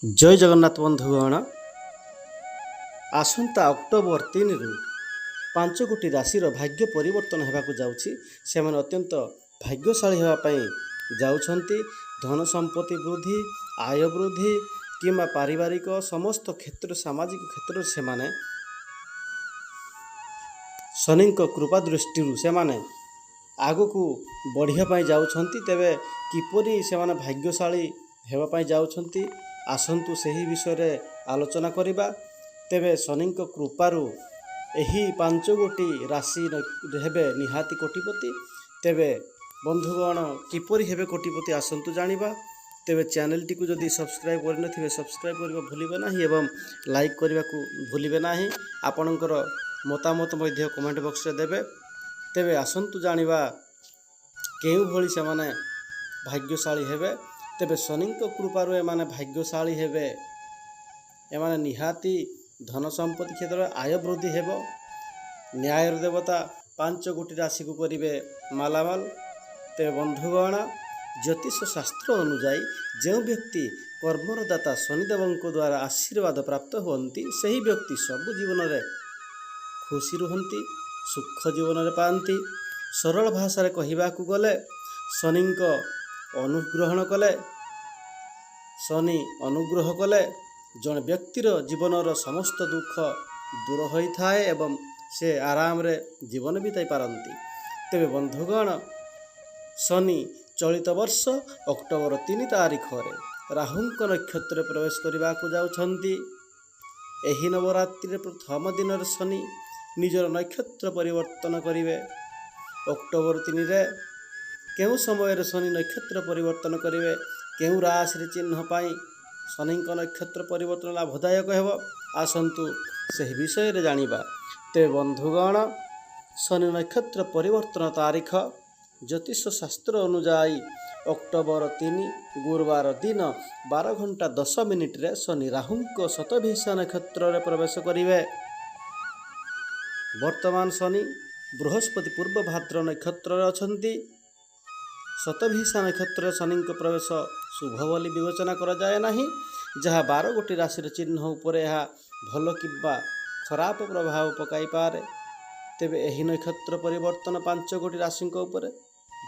ଜୟ ଜଗନ୍ନାଥ ବନ୍ଧୁଗଣ। ଆସନ୍ତା ଅକ୍ଟୋବର 3ରୁ 5 ଗୋଟି ରାଶିର ଭାଗ୍ୟ ପରିବର୍ତ୍ତନ ହେବାକୁ ଯାଉଛି। ସେମାନେ ଅତ୍ୟନ୍ତ ଭାଗ୍ୟଶାଳୀ ହେବା ପାଇଁ ଯାଉଛନ୍ତି। ଧନ ସମ୍ପତ୍ତି ବୃଦ୍ଧି, ଆୟ ବୃଦ୍ଧି କିମ୍ବା ପାରିବାରିକ ସମସ୍ତ କ୍ଷେତ୍ର, ସାମାଜିକ କ୍ଷେତ୍ରରେ ସେମାନେ ଶନିଙ୍କ କୃପା ଦୃଷ୍ଟିରୁ ସେମାନେ ଆଗକୁ ବଢ଼ିବା ପାଇଁ ଯାଉଛନ୍ତି। ତେବେ କିପରି ସେମାନେ ଭାଗ୍ୟଶାଳୀ ହେବା ପାଇଁ ଯାଉଛନ୍ତି, ଆସନ୍ତୁ ସେହି ବିଷୟରେ ଆଲୋଚନା କରିବା। ତେବେ ଶନିଙ୍କ କୃପାରୁ ଏହି 5 ଗୋଟି ରାଶି ହେବେ ନିହାତି କୋଟିପତି। ତେବେ ବନ୍ଧୁଗଣ, କିପରି ହେବେ କୋଟିପତି, ଆସନ୍ତୁ ଜାଣିବା। ତେବେ ଚ୍ୟାନେଲଟିକୁ ଯଦି ସବସ୍କ୍ରାଇବ୍ କରିନଥିବେ, ସବସ୍କ୍ରାଇବ୍ କରିବା ଭୁଲିବେ ନାହିଁ ଏବଂ ଲାଇକ୍ କରିବାକୁ ଭୁଲିବେ ନାହିଁ। ଆପଣଙ୍କର ମତାମତ ମଧ୍ୟ କମେଣ୍ଟ ବକ୍ସରେ ଦେବେ। ତେବେ ଆସନ୍ତୁ ଜାଣିବା କେଉଁଭଳି ସେମାନେ ଭାଗ୍ୟଶାଳୀ ହେବେ। ତେବେ ଶନିଙ୍କ କୃପାରୁ ଏମାନେ ଭାଗ୍ୟଶାଳୀ ହେବେ। ଏମାନେ ନିହାତି ଧନ ସମ୍ପତ୍ତି କ୍ଷେତ୍ରରେ ଆୟ ବୃଦ୍ଧି ହେବ। ନ୍ୟାୟର ଦେବତା 5 ଗୋଟି ରାଶିକୁ କରିବେ ମାଲାମାଲ। ତେବେ ବନ୍ଧୁଗଣ, ଜ୍ୟୋତିଷ ଶାସ୍ତ୍ର ଅନୁଯାୟୀ ଯେଉଁ ବ୍ୟକ୍ତି କର୍ମର ଦାତା ଶନିଦେବଙ୍କ ଦ୍ୱାରା ଆଶୀର୍ବାଦ ପ୍ରାପ୍ତ ହୁଅନ୍ତି, ସେହି ବ୍ୟକ୍ତି ସବୁ ଜୀବନରେ ଖୁସି ରୁହନ୍ତି, ସୁଖ ଜୀବନରେ ପାଆନ୍ତି। ସରଳ ଭାଷାରେ କହିବାକୁ ଗଲେ, ଶନିଙ୍କ ଅନୁଗ୍ରହଣ କଲେ, ଶନି ଅନୁଗ୍ରହ କଲେ ଜଣେ ବ୍ୟକ୍ତିର ଜୀବନର ସମସ୍ତ ଦୁଃଖ ଦୂର ହୋଇଥାଏ ଏବଂ ସେ ଆରାମରେ ଜୀବନ ବିତାଇ ପାରନ୍ତି। ତେବେ ବନ୍ଧୁଗଣ, ଶନି ଚଳିତ ବର୍ଷ ଅକ୍ଟୋବର 3 ତାରିଖରେ ରାହୁଙ୍କ ନକ୍ଷତ୍ରରେ ପ୍ରବେଶ କରିବାକୁ ଯାଉଛନ୍ତି। ଏହି ନବରାତ୍ରିରେ ପ୍ରଥମ ଦିନରେ ଶନି ନିଜର ନକ୍ଷତ୍ର ପରିବର୍ତ୍ତନ କରିବେ। ଅକ୍ଟୋବର 3ରେ କେଉଁ ସମୟରେ ଶନି ନକ୍ଷତ୍ର ପରିବର୍ତ୍ତନ କରିବେ, କେଉଁ ରାଶିରେ ଚିହ୍ନ ପାଇଁ ଶନିଙ୍କ ନକ୍ଷତ୍ର ପରିବର୍ତ୍ତନ ଲାଭଦାୟକ ହେବ, ଆସନ୍ତୁ ସେହି ବିଷୟରେ ଜାଣିବା। ତେବେ ବନ୍ଧୁଗଣ, ଶନି ନକ୍ଷତ୍ର ପରିବର୍ତ୍ତନ ତାରିଖ ଜ୍ୟୋତିଷ ଶାସ୍ତ୍ର ଅନୁଯାୟୀ ଅକ୍ଟୋବର 3 ଗୁରୁବାର ଦିନ 12 ଘଣ୍ଟା 10 ମିନିଟରେ ଶନି ରାହୁଙ୍କ ଶତଭିଷା ନକ୍ଷତ୍ରରେ ପ୍ରବେଶ କରିବେ। ବର୍ତ୍ତମାନ ଶନି ବୃହସ୍ପତି ପୂର୍ବ ଭାଦ୍ର ନକ୍ଷତ୍ରରେ ଅଛନ୍ତି। ଶତଭିଷା ନକ୍ଷତ୍ରରେ ଶନିଙ୍କ ପ୍ରବେଶ ଶୁଭ ବୋଲି ବିବେଚନା କରାଯାଏ ନାହିଁ, ଯାହା 12 ଗୋଟି ରାଶିର ଚିହ୍ନ ଉପରେ ଏହା ଭଲ କିମ୍ବା ଖରାପ ପ୍ରଭାବ ପକାଇପାରେ। ତେବେ ଏହି ନକ୍ଷତ୍ର ପରିବର୍ତ୍ତନ 5 ଗୋଟି ରାଶିଙ୍କ ଉପରେ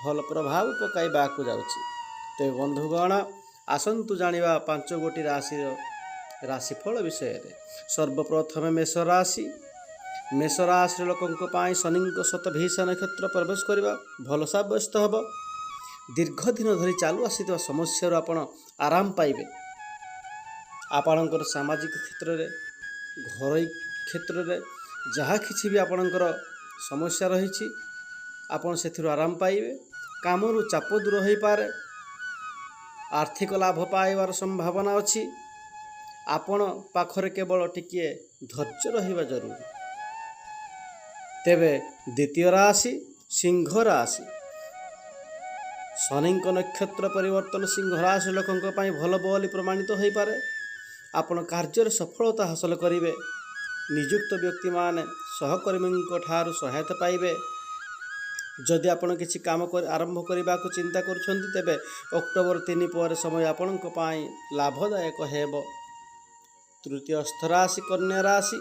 ଭଲ ପ୍ରଭାବ ପକାଇବାକୁ ଯାଉଛି। ତେବେ ବନ୍ଧୁଗଣ, ଆସନ୍ତୁ ଜାଣିବା 5 ଗୋଟି ରାଶିର ରାଶିଫଳ ବିଷୟରେ। ସର୍ବପ୍ରଥମେ ମେଷ ରାଶି। ମେଷ ରାଶିର ଲୋକଙ୍କ ପାଇଁ ଶନିଙ୍କ ଶତଭିଷା ନକ୍ଷତ୍ର ପ୍ରବେଶ କରିବା ଭଲ ସାବ୍ୟସ୍ତ ହେବ। ଦୀର୍ଘ ଦିନ ଧରି ଚାଲୁ ଆସିଥିବା ସମସ୍ୟାରୁ ଆପଣ ଆରାମ ପାଇବେ। ଆପଣଙ୍କର ସାମାଜିକ କ୍ଷେତ୍ରରେ, ଘରୋଇ କ୍ଷେତ୍ରରେ ଯାହା କିଛି ବି ଆପଣଙ୍କର ସମସ୍ୟା ରହିଛି, ଆପଣ ସେଥିରୁ ଆରାମ ପାଇବେ। କାମରୁ ଚାପ ଦୂର ହୋଇପାରେ। ଆର୍ଥିକ ଲାଭ ପାଇବାର ସମ୍ଭାବନା ଅଛି। ଆପଣ ପାଖରେ କେବଳ ଟିକିଏ ଧୈର୍ଯ୍ୟ ରହିବା ଜରୁରୀ। ତେବେ ଦ୍ୱିତୀୟ ରାଶି ସିଂହ ରାଶି। ଶନିଙ୍କ ନକ୍ଷତ୍ର ପରିବର୍ତ୍ତନ ସିଂହ ରାଶି ଲୋକଙ୍କ ପାଇଁ ଭଲ ବୋଲି ପ୍ରମାଣିତ ହୋଇପାରେ। ଆପଣ କାର୍ଯ୍ୟରେ ସଫଳତା ହାସଲ କରିବେ। ନିଯୁକ୍ତ ବ୍ୟକ୍ତିମାନେ ସହକର୍ମୀଙ୍କ ଠାରୁ ସହାୟତା ପାଇବେ। ଯଦି ଆପଣ କିଛି କାମ କରି ଆରମ୍ଭ କରିବାକୁ ଚିନ୍ତା କରୁଛନ୍ତି, ତେବେ ଅକ୍ଟୋବର 3 ପରେ ସମୟ ଆପଣଙ୍କ ପାଇଁ ଲାଭଦାୟକ ହେବ। ତୃତୀୟ ରାଶି କନ୍ୟା ରାଶି।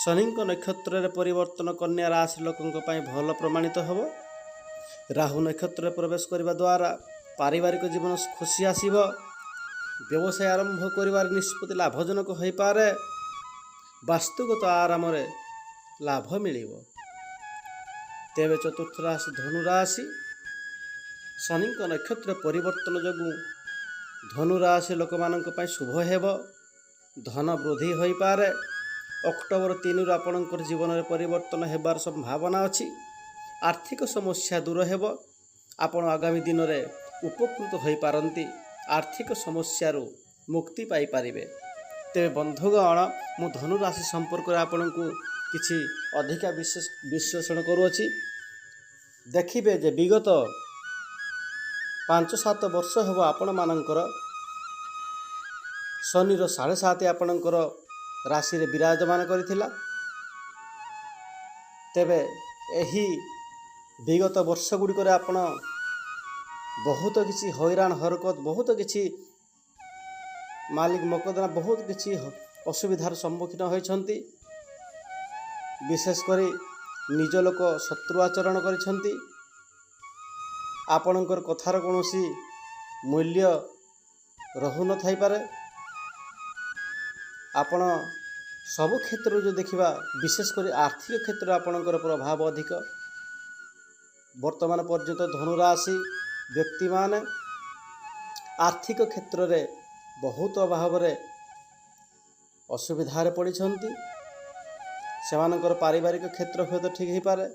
ଶନିଙ୍କ ନକ୍ଷତ୍ରରେ ପରିବର୍ତ୍ତନ କନ୍ୟା ରାଶି ଲୋକଙ୍କ ପାଇଁ ଭଲ ପ୍ରମାଣିତ ହେବ। ରାହୁ ନକ୍ଷତ୍ରରେ ପ୍ରବେଶ କରିବା ଦ୍ୱାରା ପାରିବାରିକ ଜୀବନ ଖୁସି ଆସିବ। ବ୍ୟବସାୟ ଆରମ୍ଭ କରିବାର ନିଷ୍ପତ୍ତି ଲାଭଜନକ ହୋଇପାରେ। ବାସ୍ତୁଗତ ଆରାମରେ ଲାଭ ମିଳିବ। ତେବେ ଚତୁର୍ଥ ରାଶି ଧନୁ ରାଶି। ଶନିଙ୍କ ନକ୍ଷତ୍ର ପରିବର୍ତ୍ତନ ଯୋଗୁଁ ଧନୁ ରାଶି ଲୋକମାନଙ୍କ ପାଇଁ ଶୁଭ ହେବ। ଧନ ବୃଦ୍ଧି ହୋଇପାରେ। ଅକ୍ଟୋବର 3ରୁ ଆପଣଙ୍କର ଜୀବନରେ ପରିବର୍ତ୍ତନ ହେବାର ସମ୍ଭାବନା ଅଛି। ଆର୍ଥିକ ସମସ୍ୟା ଦୂର ହେବ। ଆପଣ ଆଗାମୀ ଦିନରେ ଉପକୃତ ହୋଇପାରନ୍ତି। ଆର୍ଥିକ ସମସ୍ୟାରୁ ମୁକ୍ତି ପାଇପାରିବେ। ତେବେ ବନ୍ଧୁଗଣ, ମୁଁ ଧନୁ ରାଶି ସମ୍ପର୍କରେ ଆପଣଙ୍କୁ କିଛି ଅଧିକା ବିଶେଷ ବିଶ୍ଳେଷଣ କରୁଅଛି। ଦେଖିବେ ଯେ ବିଗତ 5-7 ବର୍ଷ ହେବ ଆପଣମାନଙ୍କର ଶନିର ସାଢ଼େ ସାତ ଆପଣଙ୍କର ରାଶିରେ ବିରାଜମାନ କରିଥିଲା। ତେବେ ଏହି ବିଗତ ବର୍ଷ ଗୁଡ଼ିକରେ ଆପଣ ବହୁତ କିଛି ହଇରାଣ ହରକତ, ବହୁତ କିଛି ମାଲିକ ମକଦ୍ଦମା ବହୁତ କିଛି ଅସୁବିଧାର ସମ୍ମୁଖୀନ ହୋଇଛନ୍ତି। ବିଶେଷ କରି ନିଜ ଲୋକ ଶତ୍ରୁ ଆଚରଣ କରିଛନ୍ତି। ଆପଣଙ୍କର କଥାର କୌଣସି ମୂଲ୍ୟ ରହୁନଥାଇପାରେ। ଆପଣ ସବୁ କ୍ଷେତ୍ରରୁ ଯଦି ଦେଖିବା, ବିଶେଷ କରି ଆର୍ଥିକ କ୍ଷେତ୍ରରେ ଆପଣଙ୍କର ପ୍ରଭାବ ଅଧିକ। ବର୍ତ୍ତମାନ ପର୍ଯ୍ୟନ୍ତ ଧନୁରାଶି ବ୍ୟକ୍ତିମାନେ ଆର୍ଥିକ କ୍ଷେତ୍ରରେ ବହୁତ ଅଭାବରେ ଅସୁବିଧାରେ ପଡ଼ିଛନ୍ତି। ସେମାନଙ୍କର ପାରିବାରିକ କ୍ଷେତ୍ର ହୁଏତ ଠିକ୍ ହେଇପାରେ,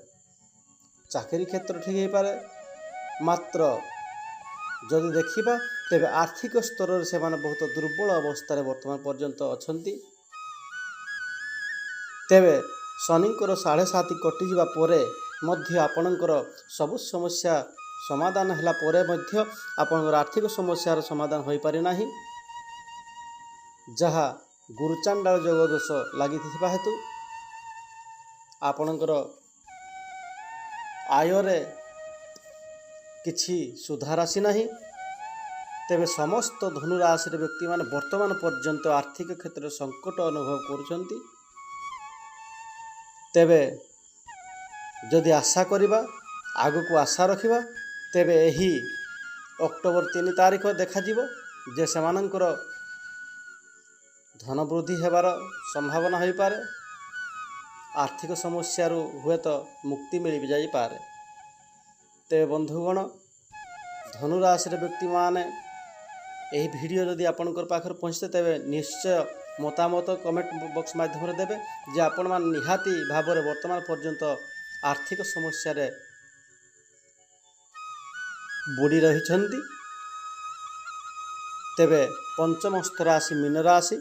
ଚାକିରି କ୍ଷେତ୍ର ଠିକ୍ ହେଇପାରେ, ମାତ୍ର ଯଦି ଦେଖିବା ତେବେ ଆର୍ଥିକ ସ୍ତରରେ ସେମାନେ ବହୁତ ଦୁର୍ବଳ ଅବସ୍ଥାରେ ବର୍ତ୍ତମାନ ପର୍ଯ୍ୟନ୍ତ ଅଛନ୍ତି। ତେବେ ଶନିଙ୍କର ସାଢ଼େ ସାତି କଟିଯିବା ପରେ ମଧ୍ୟ, ଆପଣଙ୍କର ସବୁ ସମସ୍ୟା ସମାଧାନ ହେଲା ପରେ ମଧ୍ୟ ଆପଣଙ୍କର ଆର୍ଥିକ ସମସ୍ୟାର ସମାଧାନ ହୋଇପାରି ନାହିଁ, ଯାହା ଗୁରୁଚାଣ୍ଡାଳ ଯୋଗ ଦୋଷ ଲାଗିଥିବା ହେତୁ ଆପଣଙ୍କର ଆୟରେ କିଛି ସୁଧାର ଆସିନାହିଁ। ତେବେ ସମସ୍ତ ଧନୁରାଶିର ବ୍ୟକ୍ତିମାନେ ବର୍ତ୍ତମାନ ପର୍ଯ୍ୟନ୍ତ ଆର୍ଥିକ କ୍ଷେତ୍ରରେ ସଙ୍କଟ ଅନୁଭବ କରୁଛନ୍ତି। ତେବେ ଯଦି ଆଶା କରିବା, ଆଗକୁ ଆଶା ରଖିବା, ତେବେ ଏହି ଅକ୍ଟୋବର 3 ତାରିଖ ଦେଖାଯିବ ଯେ ସେମାନଙ୍କର ଧନ ବୃଦ୍ଧି ହେବାର ସମ୍ଭାବନା ହୋଇପାରେ, ଆର୍ଥିକ ସମସ୍ୟାରୁ ହୁଏତ ମୁକ୍ତି ମିଳି ଯାଇପାରେ। ତେବେ ବନ୍ଧୁଗଣ, ଧନୁରାଶିର ବ୍ୟକ୍ତିମାନେ ଏହି ଭିଡ଼ିଓ ଯଦି ଆପଣଙ୍କର ପାଖରେ ପହଞ୍ଚିଥାଏ, ତେବେ ନିଶ୍ଚୟ ମତାମତ କମେଣ୍ଟ ବକ୍ସ ମାଧ୍ୟମରେ ଦେବେ ଯେ ଆପଣମାନେ ନିହାତି ଭାବରେ ବର୍ତ୍ତମାନ ପର୍ଯ୍ୟନ୍ତ ଆର୍ଥିକ ସମସ୍ୟାରେ ବୁଡ଼ି ରହିଛନ୍ତି। ତେବେ ପଞ୍ଚମସ୍ଥ ରାଶି ମୀନ ରାଶି।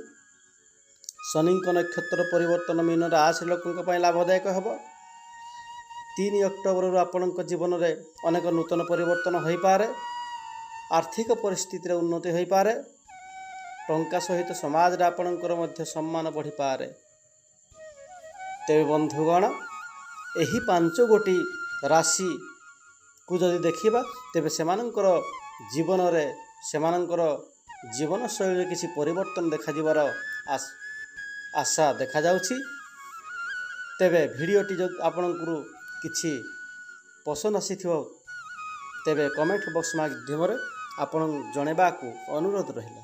ଶନିଙ୍କ ନକ୍ଷତ୍ର ପରିବର୍ତ୍ତନ ମୀନ ରାଶି ଲୋକଙ୍କ ପାଇଁ ଲାଭଦାୟକ ହେବ। 3 ଅକ୍ଟୋବରରୁ ଆପଣଙ୍କ ଜୀବନରେ ଅନେକ ନୂତନ ପରିବର୍ତ୍ତନ ହୋଇପାରେ। ଆର୍ଥିକ ପରିସ୍ଥିତିରେ ଉନ୍ନତି ହୋଇପାରେ। ଟଙ୍କା ସହିତ ସମାଜରେ ଆପଣଙ୍କର ମଧ୍ୟ ସମ୍ମାନ ବଢ଼ିପାରେ। ତେବେ ବନ୍ଧୁଗଣ, ଏହି ପାଞ୍ଚ ଗୋଟି ରାଶିକୁ ଯଦି ଦେଖିବା, ତେବେ ସେମାନଙ୍କର ଜୀବନରେ, ସେମାନଙ୍କର ଜୀବନଶୈଳୀରେ କିଛି ପରିବର୍ତ୍ତନ ଦେଖାଯିବାର ଆଶା ଦେଖାଯାଉଛି। ତେବେ ଭିଡ଼ିଓଟି ଯଦି ଆପଣଙ୍କୁ କିଛି ପସନ୍ଦ ଆସିଥିବ, ତେବେ କମେଣ୍ଟ ବକ୍ସ ମାଧ୍ୟମରେ ଆପଣ ଜଣାଇବାକୁ ଅନୁରୋଧ ରହିଲା।